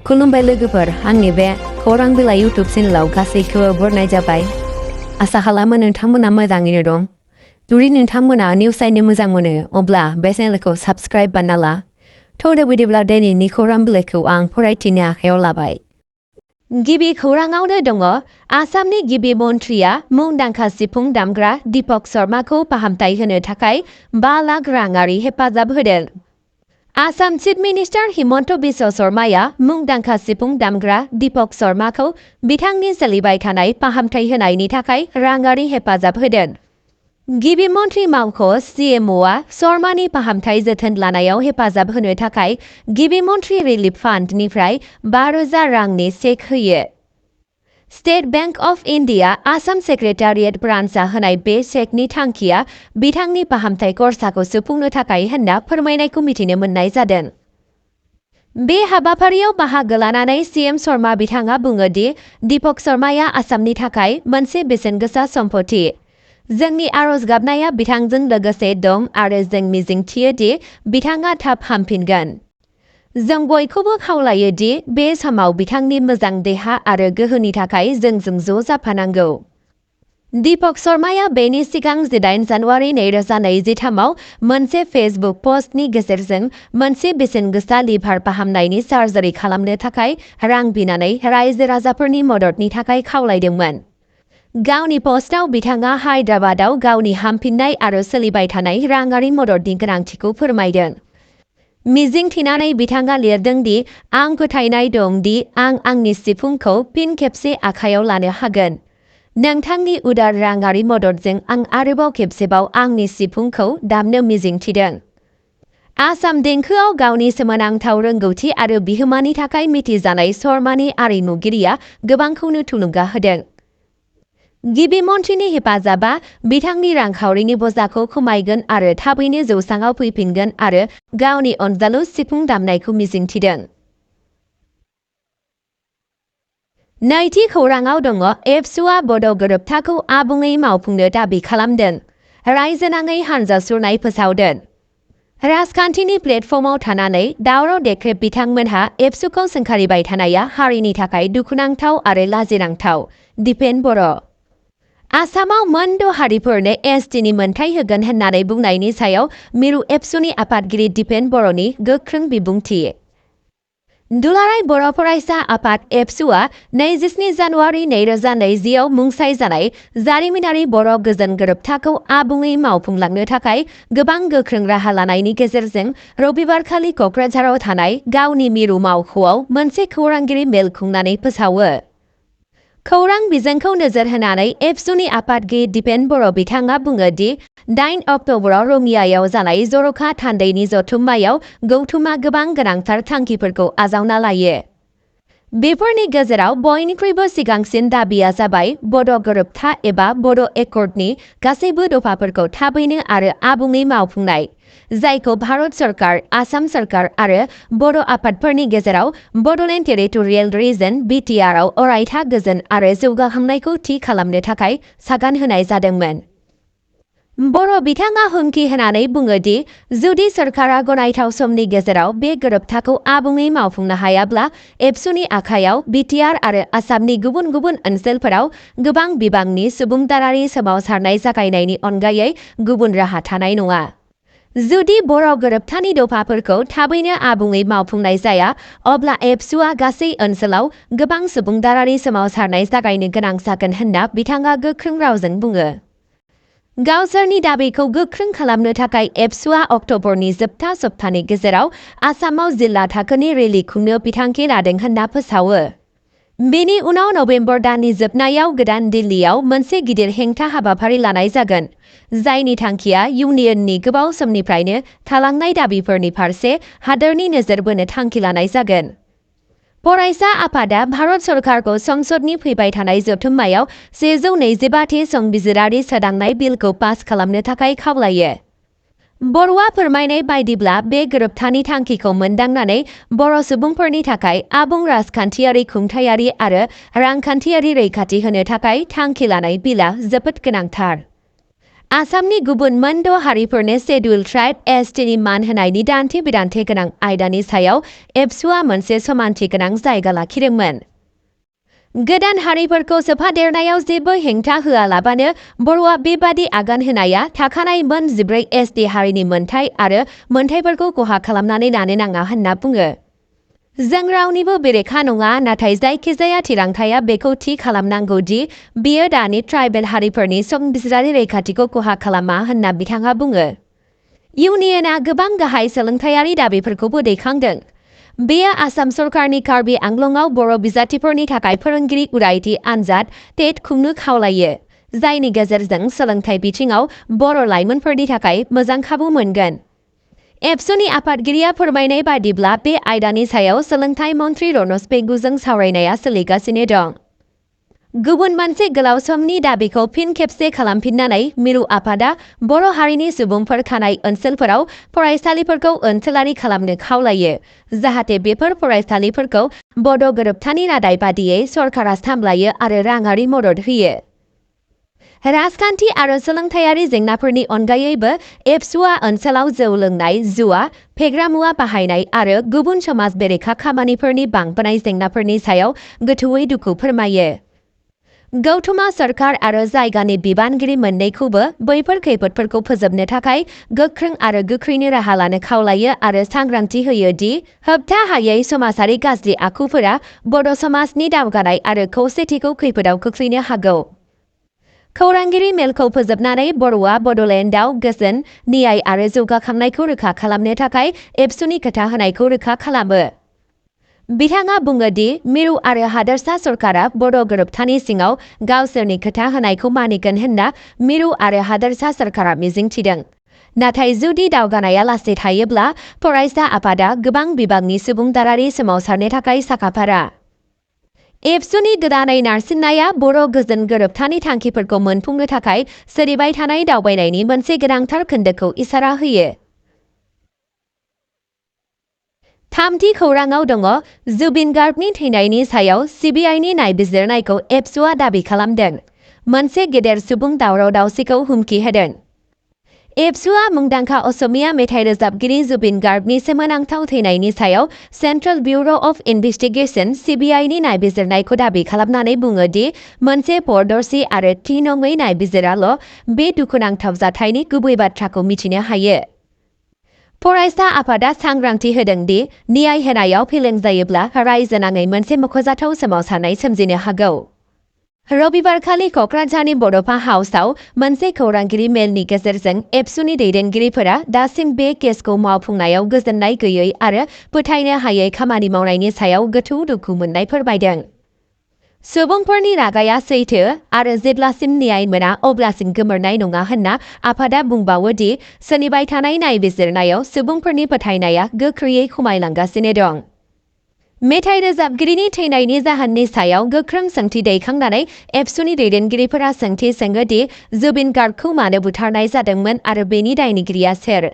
खुलुमबाय लोगोफोर, आंनि बे खौरां बिलाइ YouTube चेनेलाव गासैखौबो बरनाय जाबाय। आसा खालामो नोंथांमोना मोजाङैनो दं। जुदि नोंथांमोना निउस नायनो मोजां मोनो अब्ला बे चेनेलखौ साबस्क्राइब बानायना ला। थ' बिदिब्ला दिनैनि खौरां बिलाइखौ आं फरायथिनो आखायाव लाबाय। गिबि खौराङावनो दङ आसामनि गिबि मन्थ्रिया मुंदांखा सिफुं दामग्रा दीपक शर्माखौ फाहामथाय होनो थाखाय 5 लाख राङारि हेफाजाब होदों। आसाम चिफ मिनिस्टार हिमन्त बिश्व शर्माया मुंदांखा सिफुं दामग्रा दीपक शर्माखौ बिथांनि सोलिबाय थानाय फाहामथाय होनायनि थाखाय राङारि हेफाजाब होदों। गिबि मन्थ्रि मावख' CMOआ शर्मानि फाहामथाय जोथोन लानायाव हेफाजाब होनो थाखाय गिबि मन्थ्रि रिलिफ फान्डनिफ्राय 5,000 रांनि चेक होयो। State bank of India Assam secretariat ब्रान्चआ होनाय बे चेकनि थांखिया बिथांनि फाहामथाय खरसाखौ सुफुंनो थाखाय होनना फोरमायनायखौ मिथिनो मोननाय जादों। बे हाबाफारियाव बाहागो लानानै CM शर्मा बिथाङा बुङो दि दीपक शर्माया आसामनि थाखाय मोनसे बेसेनगोसा सम्पथि। जोंनि आरज गाबनाया बिथांजों लोगोसे दं आरो जों मिजिंथियो दि बिथाङा थाब हामफिनगोन। जों बयखौबो खावलायो दि बे समाव बिथांनि मोजां देहा आरो गोहोनि थाखाय जोंजों ज' जाफानांगौ। दीपक शर्माया बेनि सिगां 8 जानुवारि 2023आव मोनसे फेसबुक पस्टनि गेजेरजों मोनसे बेसेनगोसा लिभार फाहामनायनि सार्जारि खालामनो थाखाय रां बिनानै रायजो-राजाफोरनि मददनि थाखाय खावलायदोंमोन। गावनि पस्टआव बिथाङा हायद्राबादाव गावनि हामफिननाय आरो सोलिबाय थानाय राङारि मददनि गोनांथिखौ फोरमायदों। मिजिं थिनानै बिथाङा लिरदों दि आं फोथायनाय दं दि आं आंनि सिफुंखौ फिन खेबसे आखायाव लानो हागोन। नोंथांनि उदार राङारि मददजों आं आरोबाव खेबसेबाव आंनि सिफुंखौ दामनो मिजिंथिदों। आसाम देंखोआव गावनि सोमोनांथाव रोंगौथि आरो बिहोमानि थाखाय मिथिजानाय शर्मानि आरिमुगिरिया गोबांखौनो थुलुंगा होदों। गिबि मन्थ्रिनि हेफाजाबा बिथांनि रांखावरिनि बजाखौ खमायगोन आरो थाबैनो जौसाङाव फैफिनगोन आरो गावनि अनजालु सिफुं दामनायखौ मिजिंथिदों। नैथि खौराङाव दङ एबसुआ बड' गोरोबथाखौ आबुङै मावफुंनो दाबि खालामदों। रायजोनाङै हानजा सुरनाय फोसावदों। राजखान्थिनि प्लेटफर्मआव थानानै दावराव देख्रेब बिथांमोनहा एबसुखौ सोंखारिबाय थानाया हारिनि थाखाय दुखुनांथाव आरो लाजिनांथाव। दिपेन बर'। आसामाव मोन 6 हारिफोरनो STनि मोनथाय होगोन होननानै बुंनायनि सायाव मिरु एबसुनि आफादगिरि दिपेन बर'नि गोख्रों बिबुंथि। दुलाराय बर' फरायसा आफाद एबसुआ 27 जानुवारि 2020आव मुंसाइ जानाय जारिमिनारि बर' गोजोन गोरोबथाखौ आबुङै मावफुंलांनो थाखाय गोबां गोख्रों राहा लानायनि गेजेरजों रबिबारखालि क'क्राझाराव थानाय गावनि मिरु मावख'आव मोनसे खौरांगिरि मेल खुंनानै फोसावो। खौरां बिजोंखौ नोजोर होनानै एबसुनि आफादगिरि दिपेन बर' बिथाङा बुङो दि 8 अक्ट'बराव रङियायाव जानाय जर'खा थान्दैनि जथुम्मायाव गौथुमा गोबां गोनांथार थांखिफोरखौ आजावना लायो। बेफोरनि गेजेराव बयनिख्रुइबो सिगांसिन दाबिया जाबाय बड' गोरोबथा एबा बड' एकर्डनि गासैबो दफाफोरखौ थाबैनो आरो आबुङै मावफुंनाय, जायखौ भारत सरकार, आसाम सरकार आरो बर' आफादफोरनि गेजेराव बड'लेण्ड टेरिटरियेल रिजन BTRआव अरायथा गोजोन आरो जौगाखांनायखौ थि खालामनो थाखाय सागान होनाय जादोंमोन। बर' बिथाङा हुमखि होनानै बुङो दि जुदि सरकारा गनायथाव समनि गेजेराव बे गोरोबथाखौ आबुङै मावफुंनो हायाब्ला एबसुनि आखायाव BTR आरो आसामनि गुबुन गुबुन ओनसोलफोराव गोबां बिबांनि सुबुंदारारि सोमावसारनाय जागायनायनि अनगायै गुबुन राहा थानाय नङा। जुदि बर' गोरोबथानि दफाफोरखौ थाबैनो आबुङै मावफुंनाय जाया अब्ला एबसुआ गासै ओनसोलाव गोबां सुबुंदारारि सोमावसारनाय जागायनो गोनां जागोन होनना बिथाङा गोख्रों रावजों बुङो। गावसोरनि दाबिखौ गोख्रों खालामनो थाखाय एबसुआ अक्ट'बरनि जोबथा सप्तानि गेजेराव आसामाव जिल्ला थाखोनि रेली खुंनो बिथांखि लादों होनना फोसावो। बेनि उनाव नबेम्बर दाननि जोबनायाव गोदान दिल्लीयाव मोनसे गिदिर हेंथा हाबाफारि लानाय जागोन, जायनि थांखिया इउनियननि गोबाव समनिफ्रायनो थालांनाय दाबिफोरनि फारसे हादोरनि नोजोर बोनो थांखि लानाय जागोन। फरायसा आफादा भारत सरकारखौ संसदनि फैबाय थानाय जथुम्मायाव 125थि संबिजिरारि सोदांनाय बिलखौ पास खालामनो थाखाय खावलायो। बर'आ फोरमायनाय बायदिब्ला बे गोरोबथानि थांखिखौ मोनदांनानै बर' सुबुंफोरनि थाखाय आबुं राजखान्थियारि खुंथायारि आरो रांखान्थियारि रैखाथि होनो थाखाय थांखि लानाय बिलआ जोबोद गोनांथार। आसामनि गुबुन मोनद' हारिफोरनो शेड्युल ट्राइब STनि मान होनायनि दान्थे बिदान्थे गोनां आयदानि सायाव एबसुआ मोनसे समानथि गोनां जायगा लाखिदोंमोन। गोदान हारिफोरखौ सोफादेरनायाव जेबो हेंथा होआलाबानो बर'आ बेबादि आगान होनाया थाखानाय मोन 14 ST हारिनि मोनथाय आरो मोनथायफोरखौ खहा खालामनानै लानो नाङा होनना बुङो। जों रावनिबो बेरेखा नङा, नाथाय जायखिजाया थिरांथाया बेखौ थि खालामनांगौ दि बेयो दानि ट्राइबेल हारिफोरनि संबिजिरारि रैखाथिखौ खहा खालामा होनना बिथाङा बुङो। इउनियनआ गोबां गाहाय सोलोंथायारि दाबिफोरखौबो दैखांदों। बेयो आसाम सरकारनि कार्बि आंलंआव बर' बिजाथिफोरनि थाखाय फोरोंगिरि उदायथि आनजाद टेट खुंनो खावलायो, जायनि गेजेरजों सोलोंथाइ बिथिङाव बर' लाइमोनफोरनि थाखाय मोजां खाबु मोनगोन। एबसुनि आफादगिरिया फोरमायनाय बायदिब्ला बे आयदानि सायाव सोलोंथाइ मन्त्रि रनज पेगुजों सावरायनाया सोलिगासिनो दं। गुबुन मोनसे गोलाव समनि दाबिखौ फिन खेबसे खालामफिननानै मिरु आफादा बर' हारिनि सुबुंफोर थानाय ओनसोलफोराव फरायसालिफोरखौ ओनसोलारि खालामनो खावलायो, जाहाथे बेफोर फरायसालिफोरखौ बड' गोरोबथानि रादाय बादियै सरकारा सामलायो आरो राङारि मदद होयो। राजखान्थि आरो सोलोंथायारि जेंनाफोरनि अनगायैबो एबसुआ ओनसोलाव जौ लोंनाय, जुवा, फेग्रा मुवा बाहायनाय आरो गुबुन समाज बेरेखा खामानिफोरनि बांबोनाय जेंनाफोरनि सायाव गोथौयै दुखु फोरमायो। गौथुमा सरकार आरो जायगानि बिबानगिरि मोन्नैखौबो बैफोर खैफोदफोरखौ फोजोबनो थाखाय गोख्रों आरो गोख्रैनो राहा लानो खावलायो आरो सांग्रांथि होयो दि होबथा हायै समाजारि गाज्रि आखुफोरा बड' समाजनि दावगानाय आरो खौसेथिखौ खैफोदाव खोख्लैनो हागौ। खौरांगिरि मेलखौ फोजोबनानै बर'आ बड'लेण्डआव गोजोन, न्याय आरो जौगाखांनायखौ रोखा खालामनो थाखाय एबसुनि खोथा होनायखौ रोखा खालामो। बिथाङा बुङो दि मिरु आरो हादोरसा सरकारा बड' गोरोबथानि सिङाव गावसोरनि खोथा होनायखौ मानिगोन होनना मिरु आरो हादोरसा सरकारा मिजिंथिदों। नाथाय जुदि दावगानाया लासै थायोब्ला फरायसा आफादा गोबां बिबांनि सुबुंदारारि सोमावसारनो थाखाय साखाफारा। एबसुनि गोदानै नारसिननाया बर' गोजोन गोरोबथानि थांखिफोरखौ मोनफुंनो थाखाय सोलिबाय थानाय दावबायनायनि मोनसे गोनांथार खोन्दोखौ इसारा होयो। थामथि खौराङाव दङ जुबिन गार्गनि थैनायनि सायाव CBIनि नायबिजिरनायखौ एबसुआ दाबि खालामदों। मोनसे गेदेर सुबुं दावराव दावसिखौ हुमखि होदों। एबसुआ मुंदांखा असमिया मेथाइ रोजाबगिरि जुबिन गार्गनि सोमोनांथाव थैनायनि सायाव सेन्ट्रेल ब्युर' अफ इनभेस्टिगेसन CBIनि नायबिजिरनायखौ दाबि खालामनानै बुङो दि मोनसे पारदर्शी आरो थि नङै नायबिजिराल' बे दुखुनांथाव जाथायनि गुबै बाथ्राखौ मिथिनो हायो। फरायसा आफादा सांग्रांथि होदों दि न्याय होनायाव फेलें जायोब्ला रायजोनाङै मोनसे मख'जाथाव सोमावसारनाय सोमजिनो हागौ। रबिबारखालि क'क्राझारनि बड'फा हाउसआव मोनसे खौरांगिरि मेलनि गेजेरजों एबसुनि दैदेनगिरिफोरा दासिम बे केसखौ मावफुंनायाव गोजोननाय गैयै आरो फोथायनो हायै खामानि मावनायनि सायाव गोथौ दुखु मोननाय फोरमायदों। सुबुंफोरनि रागाया सैथो आरो जेब्लासिम न्याय मोना अब्लासिम गोमोरनाय नङा होनना आफादा बुंबावो दि सोलिबाय थानाय नायबिजिरनायाव सुबुंफोरनि फोथायनाया गोख्रैयै खमायलांगासिनो दं। मेथाइ रोजाबगिरिनि थैनायनि जाहोननि सायाव गोख्रों सोंथि दैखांनानै एबसुनि दैदेनगिरिफोरा सोंथि सोङो दि जुबिन गार्गखौ मानो बुथारनाय जादोंमोन आरो बेनि दायनिगिरिया सोर।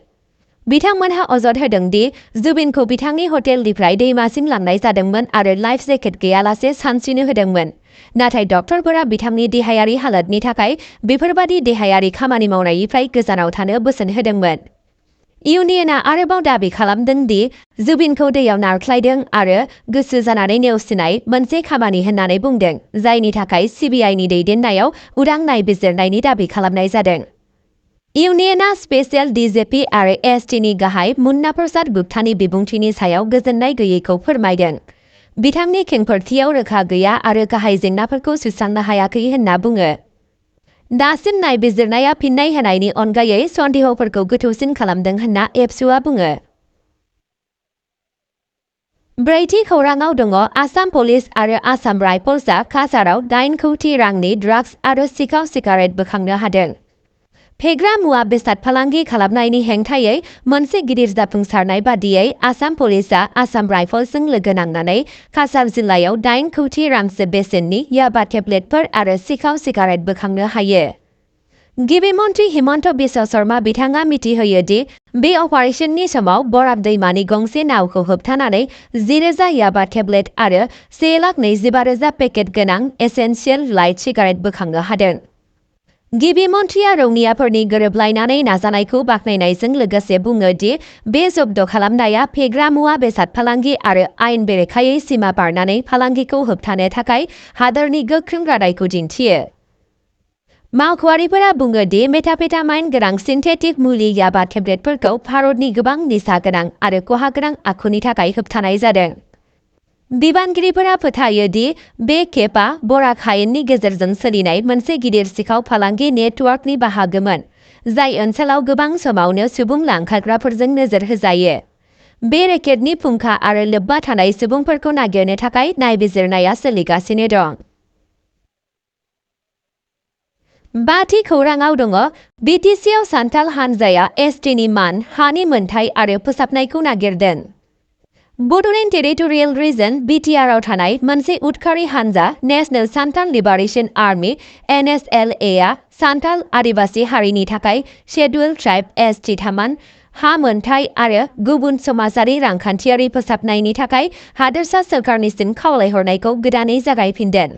बिथांमोनहा अजद होदों दि जुबिनखौ बिथांनि हटेलनिफ्राय दैमासिम लांनाय जादोंमोन आरो लाइफ जेकेट गैयालासे सानस्रिनो होदोंमोन, नाथाय डक्टरफोरा बिथांनि देहायारि हालोदनि थाखाय बेफोरबादि देहायारि खामानि मावनायनिफ्राय गोजानाव थानो बोसोन होदोंमोन। इउनियनआ आरोबाव दाबि खालामदों दि जुबिनखौ दैयाव नारख्लायदों आरो गोसो जानानै नेवसिनाय मोनसे खामानि होननानै बुंदों, जायनि थाखाय CBIनि दैदेननायाव उदां नायबिजिरनायनि दाबि खालामनाय जादों। इउनियनआ स्पेशल DJP आरो STनि गाहाय मुन्ना प्रसाद गुप्तानि बिबुंथिनि सायाव गोजोननाय गैयैखौ फोरमायदों। बिथांनि खेंफोरथियाव रोखा गैया आरो गाहाय जेंनाफोरखौ सुस्रांनो हायाखै होनना बुङो। दासिम नायबिजिरनाया फिन्नाय होनायनि अनगायै सन्देहफोरखौ गोथौसिन खालामदों होनना एबसुआ बुङो। ब्रैथि खौराङाव दङ आसाम पुलिस आरो आसाम राइफल्सआ काछाराव 8 कौटि रांनि ड्राग्स आरो सिखाव सिगारेट बोखांनो हादों। फेग्रा मुवा बेसाद फालांगि खालामनायनि हेंथायै मोनसे गिदिर जाफुंसारनाय बादियै आसाम पुलिसआ आसाम राइफल्सजों लोगो नांनानै काछार जिल्लायाव 8 कौटि रांसो बेसेननि याबा टेब्लेटफोर आरो सिखाव सिगारेट बोखांनो हायो। गिबि मन्त्रि हिमन्त बिश्व शर्मा बिथाङा मिथिहोयो दि बे अपारेशननि समाव बराब दैमानि गंसे नावखौ होबथानानै 10,000 याबा टेब्लेट आरो 1,25,000 पेकेट गोनां एसेन्शियेल लाइट सिगारेट बोखांनो हादों। गिबि मन्थ्रिया रौनियाफोरनि गोरोबलायनानै नाजानायखौ बाख्नायनायजों लोगोसे बुङो दि बे जब्द खालामनाया फेग्रा मुवा बेसाद फालांगि आरो आयेन बेरेखायै सिमा बारनानै फालांगिखौ होबथानो थाखाय हादोरनि गोख्रों रादायखौ दिन्थियो। मावख'आरिफोरा बुङो दि मेथाफेटामाइन गोनां सिन्थेटिक मुलि याबा टेब्लेटफोरखौ भारतनि गोबां निसा गोनां आरो खहा गोनां आखुनि थाखाय होबथानाय जादों। बिबानगिरिफोरा फोथायो दि बे केपआ बराक हायेननि गेजेरजों सोलिनाय मोनसे गिदिर सिखाव फालांगि नेटवर्कनि बाहागोमोन, जाय ओनसोलाव गोबां समावनो सुबुं लांखारग्राफोरजों नोजोर होजायो। बे रेकेटनि फुंखा आरो लोब्बा थानाय सुबुंफोरखौ नागिरनो थाखाय नायबिजिरनाया सोलिगासिनो दं। बाथि खौराङाव दङ BTCआव सान्थाल हानजाया STनि मान, हानि मोनथाय आरो फोसाबनायखौ नागिरदों। बड'लेण्ड टेरिटरियेल रिजन BTRआव थानाय मोनसे उदखारि हानजा national Santhal liberation army NSLAआ Santhal आदिबासि हारिनि थाखाय शेड्युल ट्राइब ST थामान, हा मोनथाय आरो गुबुन समाजारि रांखान्थियारि फोसाबनायनि थाखाय हादोरसा सोरखारनिसिम खावलायहरनायखौ गोदानै जागायफिनदों।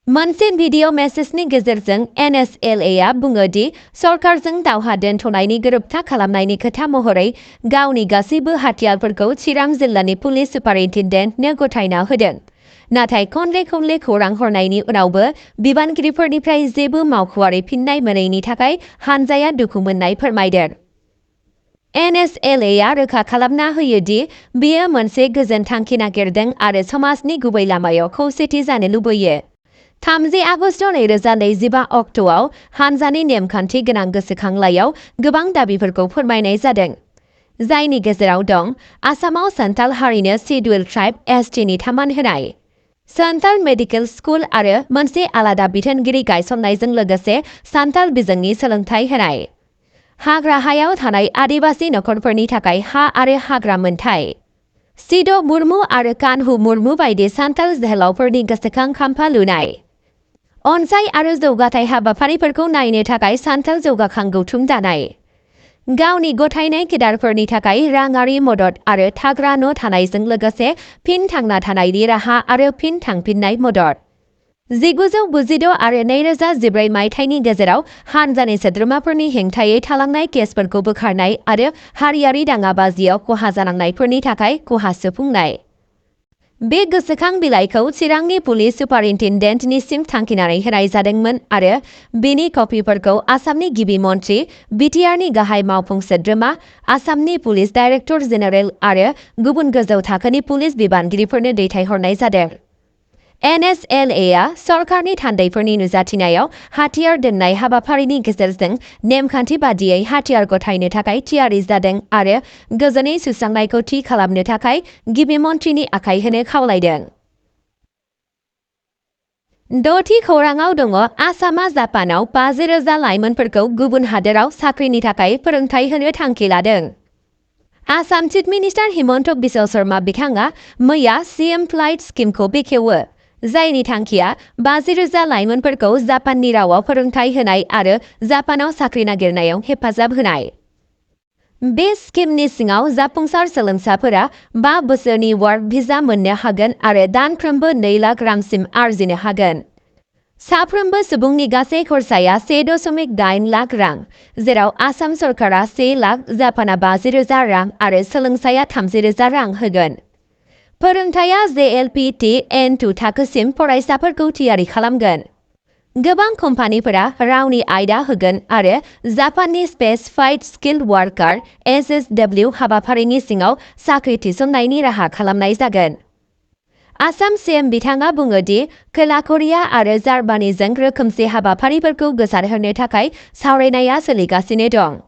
मोनसे भिडिअ मेसेजनि गेजेरजों NSLAआ बुङो दि सरकारजों दावहा दोनथ'नायनि गोरोबथा खालामनायनि खोथा महरै गावनि गासैबो हाथियारफोरखौ चिरां जिल्लानि पुलिस सुपारिनटेन्डेन्टनो गथायना होदों। नाथाय खनले खौरां हरनायनि उनावबो बिबानगिरिफोरनिफ्राय जेबो मावख'आरि फिननाय मोनैनि थाखाय हानजाया दुखु मोननाय फोरमायदों। NSLAआ रोखा खालामना होयो दि बेयो मोनसे गोजोन थांखि नागिरदों आरो समाजनि गुबै लामायाव खौसेथि जानो लुबैयो। 30 आगस्ट 2025 अक्ट'आव हानजानि नेमखान्थि गोनां गोसोखांलायाव गोबां दाबिफोरखौ फोरमायनाय जादों, जायनि गेजेराव दं आसामाव सान्थाल हारिनो शेड्युल ट्राइब STनि थामान होनाय, सान्थाल मेडिकेल स्कुल आरो मोनसे आलादा बिथोनगिरि गायसननायजों लोगोसे सान्थाल बिजोंनि सोलोंथाय होनाय, हाग्रा हायाव थानाय आदिबासि नखरफोरनि थाखाय हा आरो हाग्रा मोनथाय, सिद' मुर्मु आरो कान्हु मुर्मु बायदि सान्थाल जोहोलावफोरनि गोसोखां खाम्फा लुनाय, अनसाय आरो जौगाथाय हाबाफारिफोरखौ नायनो थाखाय सान्थाल जौगाखां गौथुम दानाय, गावनि गथायनाय केडारफोरनि थाखाय राङारि मदद आरो थाग्रा न' थानायजों लोगोसे फिन थांना थानायनि राहा आरो फिन थांफिननाय मदद। 1992 आरो 2014 मायथाइनि गेजेराव हानजानि सोद्रोमाफोरनि हेंथायै थालांनाय केसफोरखौ बोखारनाय आरो हारियारि दाङाबाजियाव खहा जानांनायफोरनि थाखाय खहा सुफुंनाय। बे गोसोखां बिलाइखौ चिरांनि पुलिस सुपारिनटेन्डेन्टनिसिम थांखिनानै होनाय जादोंमोन आरो बेनि कपिफोरखौ आसामनि गिबि मन्थ्रि, BTRनि गाहाय मावफुं सोद्रोमा, आसामनि पुलिस डाइरेक्टर जेनेरेल आरो गुबुन गोजौ थाखोनि पुलिस बिबानगिरिफोरनो दैथायहरनाय जादों। NSLAआ सरकारनि थान्दैफोरनि नुजाथिनायाव हाथियार दोननाय हाबाफारिनि गेजेरजों नेमखान्थि बादियै हाथियार गथायनो थाखाय थियारि जादों आरो गोजोनै सुस्रांनायखौ थि खालामनो थाखाय गिबि मन्थ्रिनि आखाइ होनो खावलायदों। द'थि खौराङाव दङ आसामआ जापानाव 50,000 लाइमोनफोरखौ गुबुन हादोराव साख्रिनि थाखाय फोरोंथाय होनो थांखि लादों। आसाम चिफ मिनिस्टार हिमन्त बिश्व शर्मा बिथाङा मैया CM फ्लाइट स्किमखौ बेखेवो, जायनि थांखिया 50,000 लाइमोनफोरखौ जापाननि रावाव फोरोंथाय होनाय आरो जापानाव साख्रि नागिरनायाव हेफाजाब होनाय। बे स्किमनि सिङाव जाफुंसार सोलोंसाफोरा 5 बोसोरनि वार्क भिजा मोननो हागोन आरो दानफ्रोमबो 2 लाख रांसिम आर्जिनो हागोन। साफ्रोमबो सुबुंनि गासै खरसाया 1.8 लाख रां, जेराव आसाम सरकारा 1 लाख, जापाना 50,000 रां आरो सोलोंसाया 30,000 रां होगोन। फोरोंथाया JLPT N2 थाखोसिम फरायसाफोरखौ थियारि खालामगोन। गोबां कम्पानिफोरा रावनि आयदा होगोन आरो जापाननि स्पेसिफाइड स्किल्ड वार्कार SSW हाबाफारिनि सिङाव साख्रि थिसननायनि राहा खालामनाय जागोन। आसाम CM बिथाङा बुङो दि खोला करिया आरो जार्मानिजों रोखोमसे हाबाफारिफोरखौ गोसारहोनो थाखाय सावरायनाया सोलिगासिनो दं।